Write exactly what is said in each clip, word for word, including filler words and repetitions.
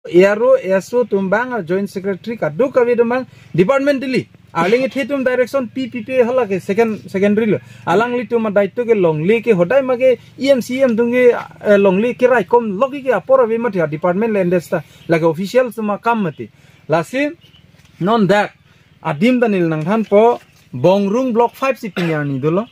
ARO, ASO atum abang, Joint Secretary kadokave atum abang departmentally arleng ethe atum direction pi pi pi hala ke second secondary lo. Alanglitum adaito ke longle ke hodai ma ke EM CEM atum ke, eh, longle ke raikom lok ke apor ave mati, department le endes ta lake official atum akam mati. Lasi non dak adim ta neli nangthanpo, Bongrung Block five si pini arni dolo.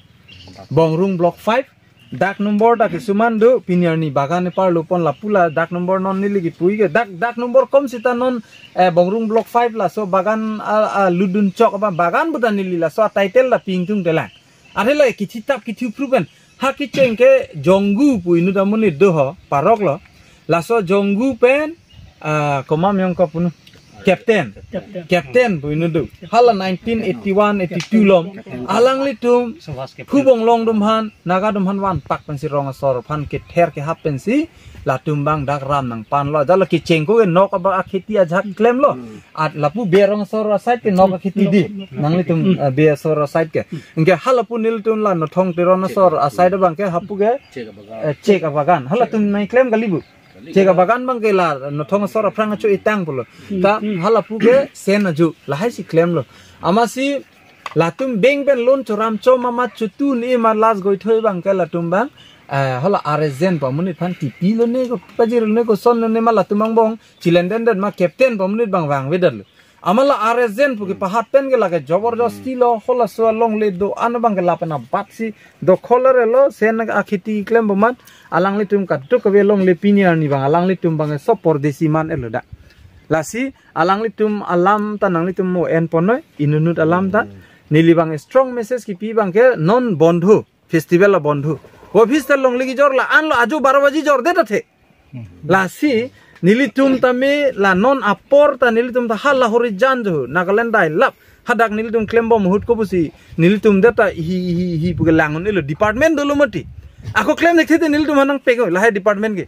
Bongrung Block five, dak number ta kisuman do, pini arni bagan epar lupon lapu la dak number non neli kipu ke dak, dak number kom sita non, eh, Bongrung Block five laso bagan a, a ludun chok apa bagan pu ta neli laso a title ta pingtung telang. Are la kithitap kithipru pen ha kecheng ke Jonggu pu inut amonit do ho, parok lo. Laso Jonggu pen, ah, komat miyong ko punu, Captain. Captain. Captain pu inut do. Hala nineteen eighty-one eighty-two lom. Alanglitum Hubonglong atum aphan, Naga atum aphan vanpak pensi rong asor aphan kether kehap pensi latum abang dak ram nangpanlo. Jala kecheng ko ke nok aba akheti ajak klemlo. At lapu be rong asor aside ke nok akheti di. Nanglitum, eh, be asor aside ke. Anke ha lapu nelitum la Nothong Teron asor aside abang ke hapu ke, eh, chek abagan. Halatum nangklem kali pu. Chek abagan abang ke la Nothong asor aphrang acho itang pulo. Ta ha lapu ke sen aju lahai si klemlo. Amatsi latum bank pen loan choram cho mama chotun e ma last goithoi abang ke latum abang, eh, hala R S Jain pu amonit aphan tipilone ko pajirlone kosonlone ma latum angbong chilenden den ma Captain pu amonit abang vangvedetlo. Amat la R S Jain pu kepahat pen ke lake jabardasti lo, halaso alongle do-an abang ke lapen abatsi dokhol arelo, sen akheti klem bomat, alanglitum kadokave longle pini arni abang alanglitum abang so pordesi man elo da. Lasi alanglitum alam ta nanglitum mo enponnoi, inutnut alam ta. Neli abang strong message kipi abang ke non bondhu, festival la bondhu. Office ta longle kejor la-an lo, ajo baro baji jorde ta the. Lasi nelitum tame la non apor ta nelitum ta ha Lahorijan jo, Nagaland dailap. Hadak nelitum klembom ahut ko pusi nelitum data hi hi hi pu ke lang un-elo, department dolo mati. Ako klem thekthe te nelitum aphan nangpek o lahai department ke.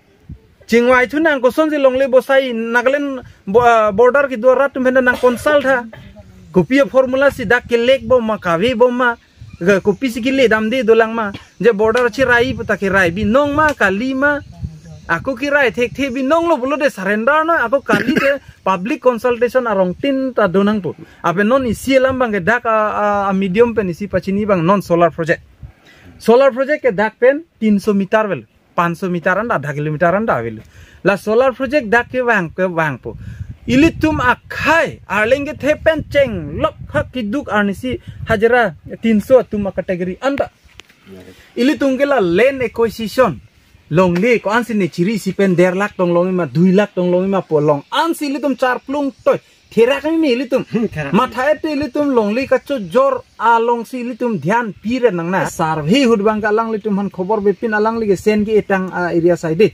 Chingvai thu nang, kosonsi longle bosai Nagaland bo-, ah, border kedo arat atum aphan nang consult tha. Kopi a-formula si dak kelek bom ma, kave bom ma, ga kopisi kele damde dolang ma. Je border chirai puta kerai binong ma, kali ma. Ako kerai thekthe binong lo pulote surrender noi, ako kalite public consultation arong tin ta do nangpo. Ape non isi alam abang ke dak a, a, a medium pen isi pachini abang non solar project. Solar project ke dak pen tinso meter vel, panso meter anda, adha kilometer anda vel. La solar project dak kevang, kevangpo. Ilitum akhai arleng kethe pen chenglok ha keduk arnisi hajira tinso atum a-category anda. Ilitum ke la land acquisition. Longle ko-ansi ne chiri si pen der lakh tong longji ma, dui lakh tong longji ma pu along-ansi ilitum charplung toi. Therak mi ilitum. Therak. Matha ete ilitum longle kachojor alongsi ilitum dhyan pire nangne. Survey ahut abang ke alanglitum aphan khobor bepin, alangli ke sen ke etang a-area side.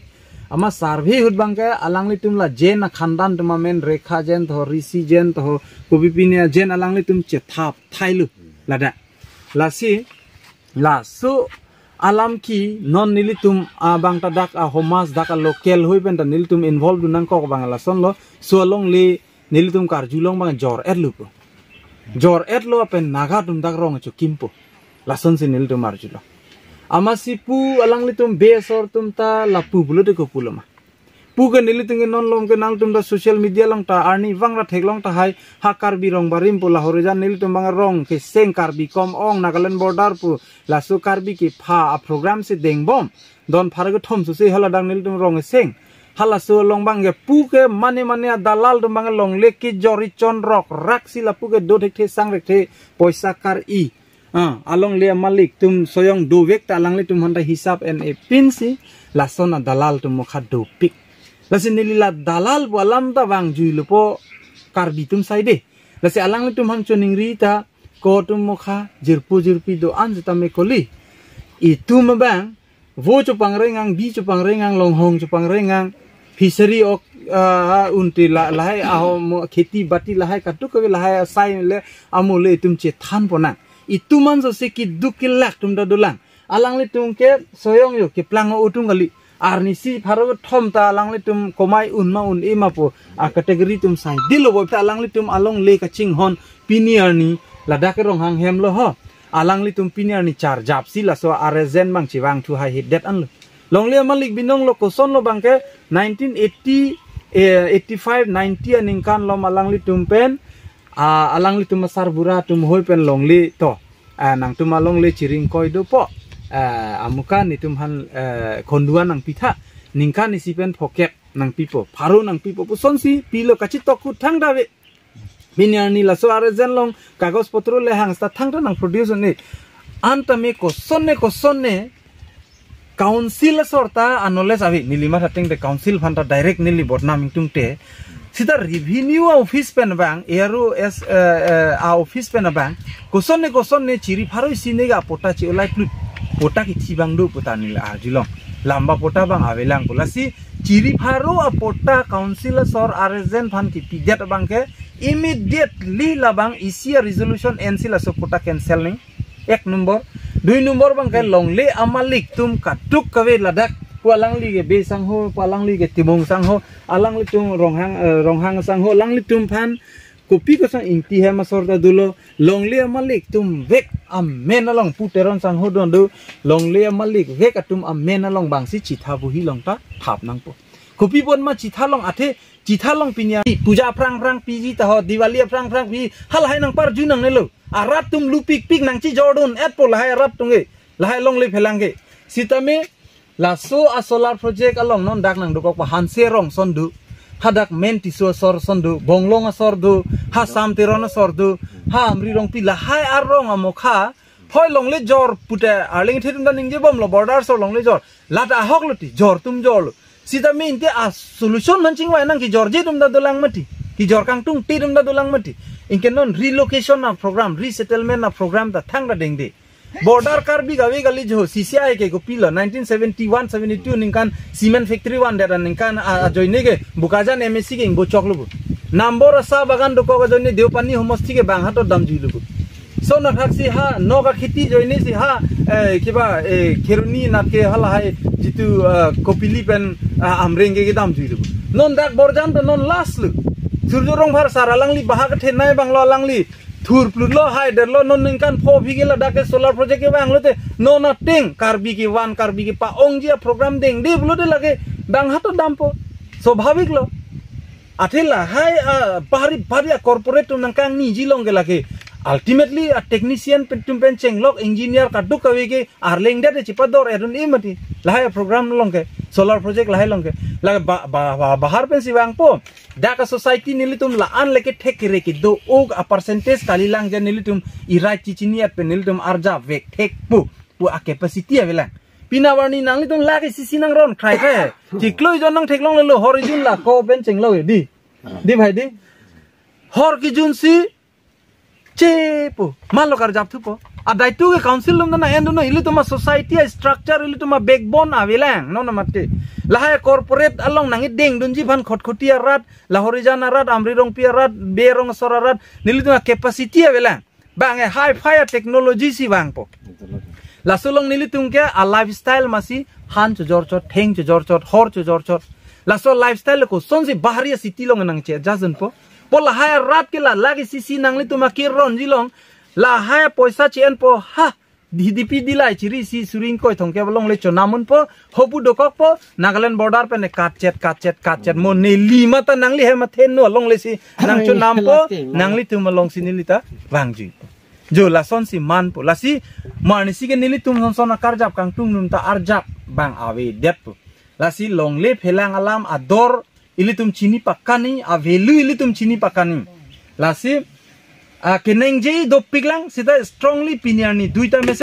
Amat survey ahut abang ke alanglitum la Jain akhandan atum amen, Rekha Jain to, Rishi Jain to, kopi pini a-Jain alanglitum chethap thailo. Ladak. Lasi laso alam ke non nelitum abang ta dak a-homas dak a-local hoi pen ta nelitum involve dun nangkok abang lasonlo, so alongle nelitum karjulong abang jor-etlo pu. Jor-etlo pen Naga atum dak rong chokimpo. Lasonsi nelitum arjulo. Amatsi pu alanglitum be asor atum ta lapu pulote kopulo ma. Pu ke nelitum ke non lom ke nangtum ta social media along ta arnivang ra theklong tahai, ha Karbi Rongbarim pu Lahorijan nelitum abang rong keseng, Karbi kom ong, Nagaland border pu laso Karbi kepha a-program si dengbom. Don pharo kethom susi haladang nelitum rong keseng. Halaso along abang ke pu ke mane mane a-dalal atum abang longle kejor-i chonrok raksi lapu ke do thekthe sang thekthe poisa kar-i. Ah, alongle amalik atum soyong dovek ta alanglitum aphan ta hisap en-e pinsi lason a-dalal atum mokha dopik. Lasi neli la dalal pu alam ta vangjuilopo Karbi atum side. Lasi alanglitum aphan choningri ta ko atum mokha jirpo jirpi do-an sitame koli. Itum abang vo chopangrengang, bi chopangrengang, longhong chopangrengang, fishery ok, ah, unti la, lahai ahom kheti bati lahai kadokave lahai asai le amo le itum chethan ponnang. Itum anso si keduk kelak atum ta dolang. Alanglitum ke soyong jo keplang o-otung kali. Arnisi pharo kethom ta alanglitum komai un ma un-e ma pu a-category atum saidelo bo ta alanglitum alongle kachinghon pini arni ladak ke Ronghang hem lo ho. Alanglitum pini arni charjapsi laso R S Jain abang chevangthu haihedet anlo. Longle amalik binong lo, kosonlo abang ke nineteen eighty, Eh, eighty five, ninety aningkan alom alanglitum pen, ah, alanglitum asarbura atum hoi pen longle to. Ah, nangtum alongle chiring koi dopo. Ah, amuka netum aphan, eh, khonduan nangpitha. Ningkan isi pen phokep nangpipo. Pharo nangpipo. Pusonsi pilo kachitok kuthang dave. Pini arni laso arjen along kagos potro le hangsta thangta nang produce un-e. Anta me kosonne kosonne council asor ta anole sabi neli matha ateng te council aphan ta direct neli bodnam ingtung te. Sita revenue office pen abang, A R O S, eh, eh, a office pen abang, kosonne kosonne chiri pharo isi ne ga pota chi ulai plut. Pota kithi abang do pota neli arjulong. Lamba pota abang avelang pu lasi chiri pharo apota council asor arjen aphan kipidet abang ke immediately labang isi a resolution ensi laso pota cancel ning. Ek number. Dui number abang ke longle amalik atum kaduk kave ladak. Pu alangli ke Bey sangho, pu alangli ke Timung sangho, alanglitum Ronghang, eh, Ronghang sangho, alanglitum aphan kopi kosong Ingti hem asor ta dolo, longle amalik atum vek amen along pu Teron sangho don do, longle amalik vek atum amen along abangsi chitha buhi along ta thap nangpo. Kopi pon ma chitha along athe, chitha along pini a puja aphrang aphrang piji ta ho, Diwali aphrang aphrang pi, halahai nangparju nangnelo. Arat atum lupikpik nangchijordun etpo lahai arat atum ke, lahai longle phelang ke. Sitame laso a solar project along non dak nangdokok pa Hanse Rong ason do, hadak Men Tisso asor ason do, Bonglong asor do, ha Sam Teron asor do, ha Amri Rongpi lahai arong amokha, hoi longle jor pute arleng thedun dan ningjebomlo border asor longle jor. Lata ahok lo ti, jor atum jorlo. Sitame inte a solution nangchingvai nang kijorje atum ta dolang mati. Kijor kangtungte atum ta dolang mati. Ingke non relocation a program, resettlement a program ta thangta dengde. Border Karbi kave kali jo, C C I ke kopilo, nineteen seventy-one seventy-two ningkan cement factory vandet aningkan a, ajoine ke Bokajan M A C ke ingbo choklo bo. Nambor a sa bagan dokok ajoine Deopani homosti ke bang hato damjuilo bo. So na thak si ha, nok akheti joine si ha, eh, kiba, eh, Kheroni nat ke halahai jitu, eh, Kopili pen, ah, Amreng ke kedamjuilo bo. Non dak Borjan to non last lo. Surjo Rongphar sar alangli bahak thenai banglo alangli thur plutlo hai derlo non ningkan pho phi ke ladak ke solar project ke banglo te non ateng Karbi kevan Karbi kepa-ongji a program dengde pulote lake bang hato dampo. Swabhavik lo. Athe lahai, ah, bahari bahari a corporate atum nangkangniji along ke lake. Ultimately a technician pen atum pen chenglok engineer kaduk kave ke arleng det chipador edun e mati. Lahai a program along ke, solar project lahai along ke. Lake ba, ba, ba, bahar pensi vangpo. Dak a society nelitum la-an lake thek kere kedo-ok a percentage kalilang jan nelitum irai chichini at pen nelitum arja vek thek pu, pu a capacity avelang. Pini arni nanglitum lake sisi nangron khrai khe. Chiklo ijon nangtheklonglelo hor ijun lako pen chenglo di. Di bhai di. Hor kijunsi chepo. Malo karjap thupo. Adai tu ke council atum ta nang-endunnon ilitum a society a structure ilitum a backbone avelang. Non mate. Lahai corporate along nangidengdunji aphan Khatkhati arat, la Horijan arat, Amri Rongpi arat, Bey Rong asor arat, nelitum a capacity avelang. Bang e hi-fi a technology si vangpo. Laso along nelitum ke a lifestyle masi han chojorchot, theng chojorchot, hor chojorchot. Laso lifestyle kosonsi bahari a city along nangche-adjust dunpo. Pu lahai arat ke la lake sisi nanglitum a kironji along. Lahai poisa che-enpo ha. Di dipi dilai chiri si suring koi thongke alongle chonam unpo. Hopu dokokpo, Nagaland border pen katchet, katchet, katchet. Mo neli mata nangli hem athenno alongle si nangchonampo, lasting, no? Nanglitum alongsi neli ta vangjuipo. Jo lasonsi manpo. Lasi mo arnisi ke nelitum sonson a karjap kangtung atum ta arjap bang avedetpo. Lasi longle phelang alam ador ilitum chini pakani, a value ilitum chini pakani. Lasi, ah, keningje dopiklang sita strongly pini arni duita message